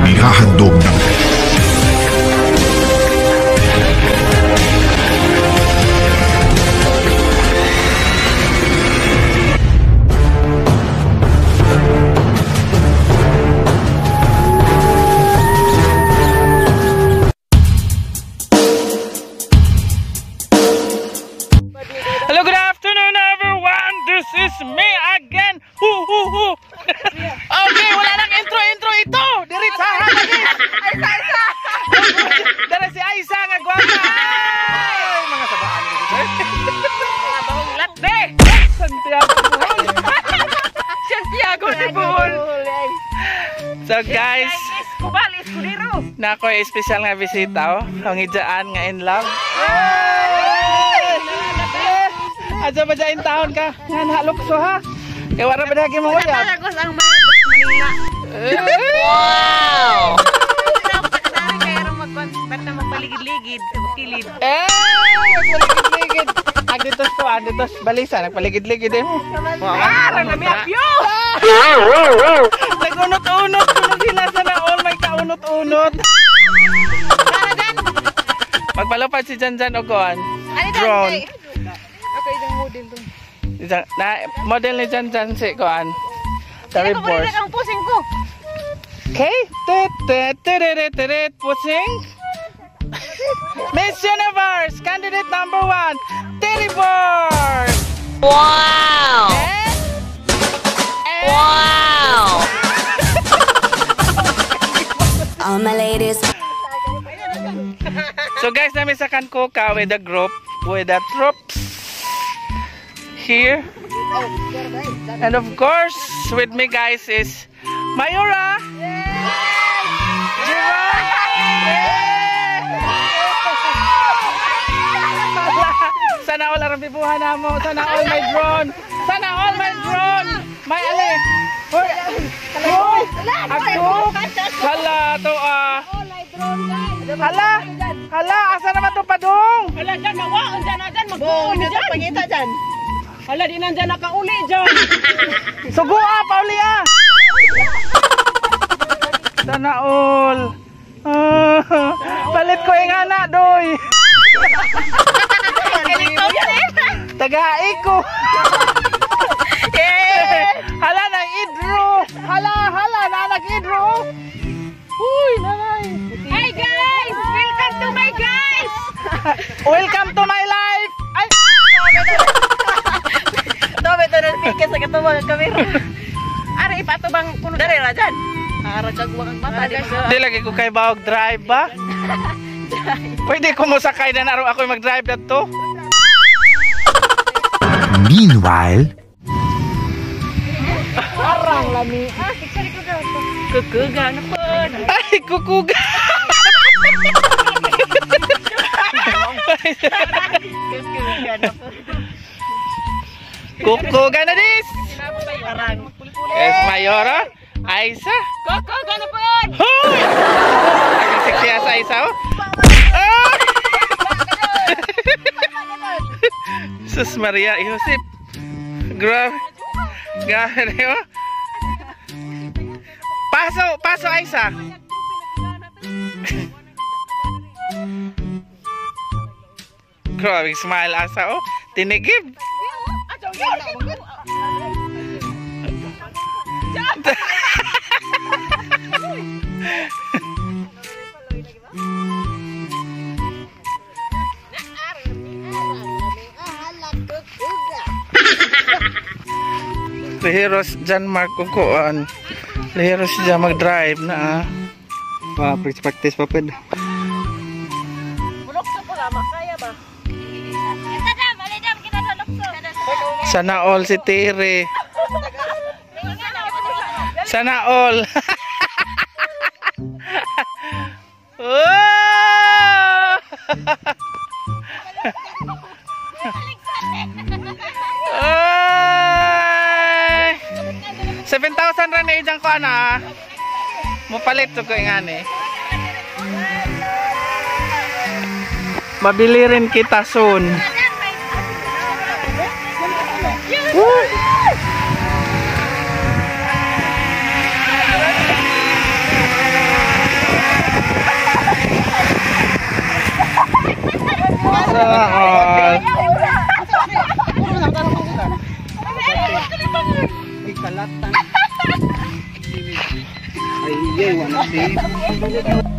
Inihahandog ng Hello, good afternoon, everyone. This is me again. Hu hu hu. Okay, wala nang intro intro ito. Diretsahan lagi. Aisa, Aisa. Dara si Aisa nga gwapa. Ay, mga sabaan ko dito. Mga bahong latte. Santiago Bohol. Santiago de Bohol. So guys, Escobal, Escudero. Na ako espesyal nga bisita oh. Ang ijaan nga in love. Asa ba dyan taon ka? Nga nahalukso ha? Kaya wala ba dahil mo uyab? Talagos ang Manila. Wow! Kaya rin basta magpaligid-ligid sa kilid. Eh! Nagpaligid-ligid! Ag dito to, ah, dito balisa, nagpaligid-ligid eh mo. Ah, rang abyo! Nag-unot-unot kuno sila, sana all may kaunot-unot. Magpalupad si Janjan og kuan. Drone. Okay, yung model doon. Na, model ni Janjan si kuan. The Ako Board. ang pusing ko. Okay. Tit tit tit tit pusing. Miss Universe, candidate number 1, Terry Board. Wow! And, Wow! All my ladies. So guys, nami sa Kankoka with the group, with the troops here. And of course, with me guys is Mayura. Jerome. Sana all ang bibuhan na mo. Sana all may drone. Sana all may drone. May ali. Hoy. Hoy. Ako. Hala to ah. Hala. Hala, asa naman to padung? Hala, dyan, nawa! Dyan, dyan, magbuo na dyan! Pangita dyan! Hala, di nandyan nakauli dyan! Sugua, pauli ah. Sana all. Ah, palit ko yung anak, doy. Tagai ko. Hala na idro. Hala, hala na nag-idro. Uy, nanay. Hi guys! Welcome to my guys! Welcome to my life. Ay, Ito, ito na pikas sa katubang ang kamera. Ara, ipatubang kuno dere ra dyan. Ara, kagwang ang mata. Di lagi ko kay Baog drive ba? Pwede ko mo sakay na naro ako mag-drive na to. Meanwhile, Arang lami. Ah, picture ko ka. Kukuga na po. Ay, kukuga. Kukuga na po. Kukuga na dis. Arang. Yes, Mayora. Aisa. Kukuga na po. Hoy! Nagsiksiya sa Aisa, oh. Ah! Sus Maria, Josep. Grabe. Grabe, oh. Paso, paso, Aisa. Grabe, smile, Asa, oh. Tinigib. Lihiros John Mark kukuan. Lihiros siya mag-drive na ah. Pa, practice pa pwede. Bulok sa pula, makaya ba? Sana all si Tere. Sana all. Oh! Ay! 7,000 ra na ijang ko ana. Mopalit ko ingani. Mabili rin kita soon. Woo! Yeah, wanna save.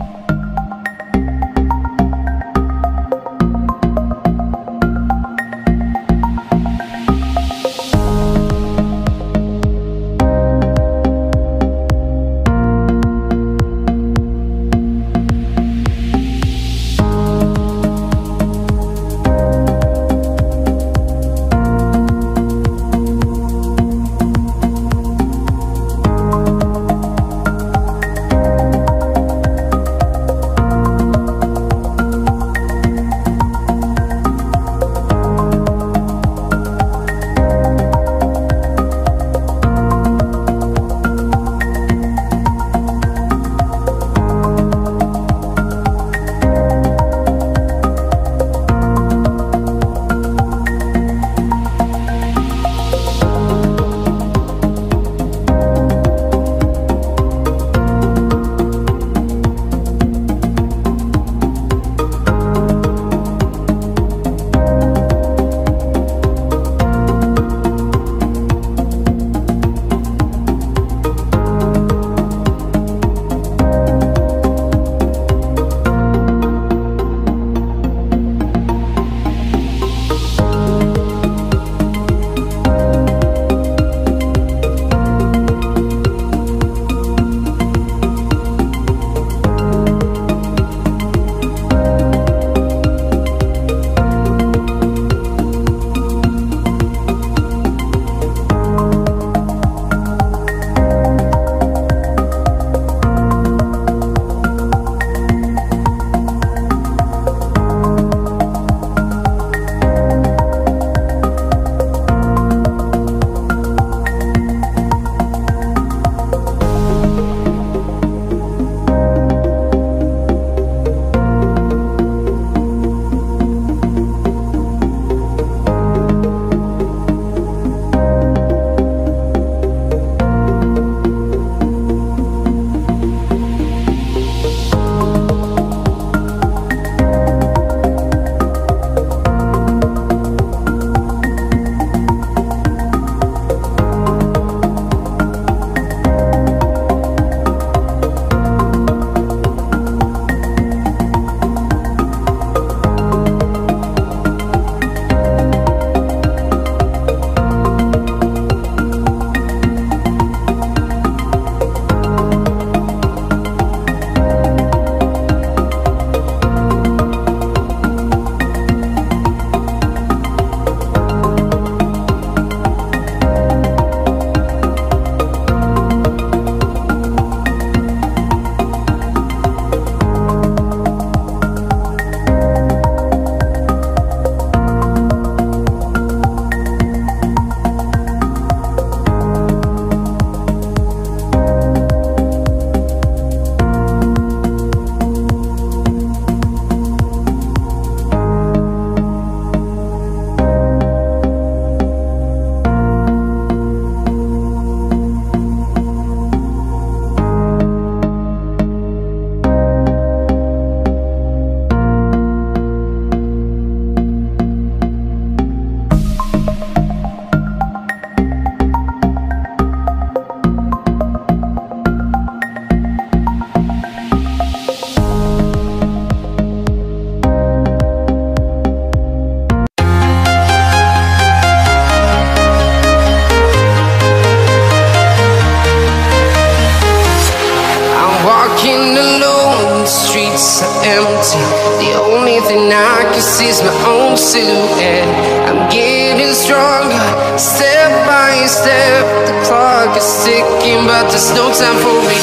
Streets are empty. The only thing I can see is my own silhouette. I'm getting stronger, step by step. The clock is ticking, but there's no time for me.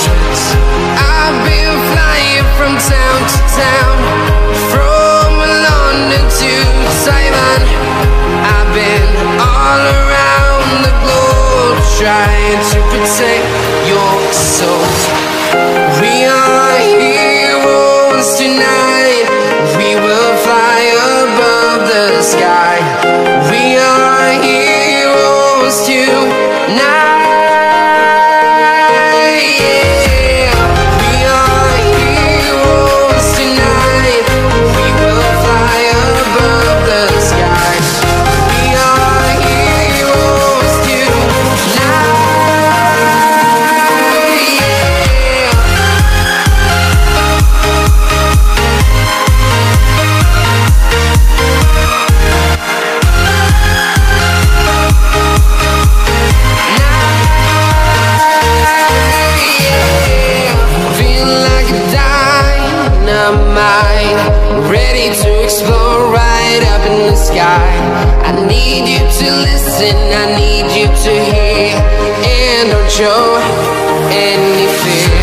I've been flying from town to town, from London to Taiwan. I've been all around the globe trying to protect your soul. We are heroes tonight. We will fly above the sky. We are heroes tonight. Yeah. We are heroes tonight. We will fly above the sky. We are heroes tonight. Yeah. Ready to explode right up in the sky. I need you to listen, I need you to hear, and don't show any fear.